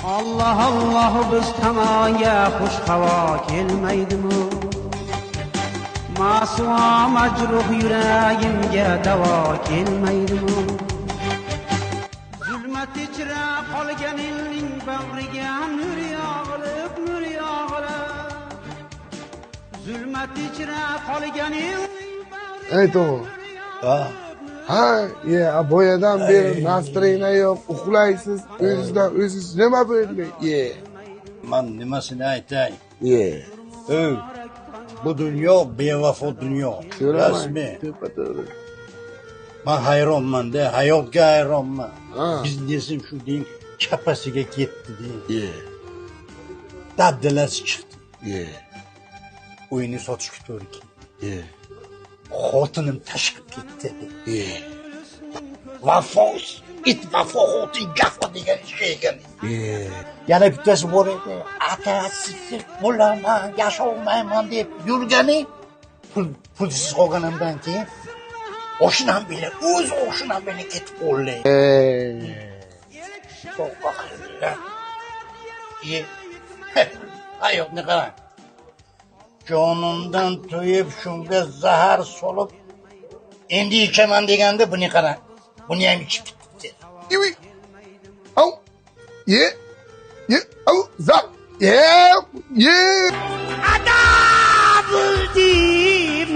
Alloh Alloh, biz tomonga xush havo kelmaydimi? Masuo majruh yuragimga davo kelmaydimi? Zulmat ichra qolgan elning bag'riga nur yog'ilib, nur yog'ilib. Zulmat ichra qolgan elning bag'riga Ey, tog'a. Ha. Ha, ye, boyadan beri настроение yo'q, uxlaysiz, o'zingizdan o'zingiz nima bo'ldi? Ye. Man nimasini aytay? Ye. Ey, bu dunyo bevafo dunyo. Rasmiy. To'ppa to'g'ri. Man hayronman-da, hayotga hayronman. Ha. Biznesim shu deng chapasiga ketdi deng. Ye. Dabdalasi chiqdi. Ye. Uyni sotishga to'g'ri keldi. Ye. Xotinim tashlab ketdi. Ye. Vafo, it vafo, xotin jafo degan shu ekan. Ye. Yana bittasi bor edi. Atasiz bo'laman, yasholmayman deb yurgani pulsiz qolganimdan keyin oshnam bilan, o'z oshnam bilan ketib qoldi. Tavba qildim. Ye. Hayotni qarang. Jonimdan to'yib shunga zahar solib endi ichaman deganda buni qarang. Buni ham ichib ketibdi. Iwi. Au. Ye. Ye. Au. Za. Ye. Ye. Ada bo'ldim.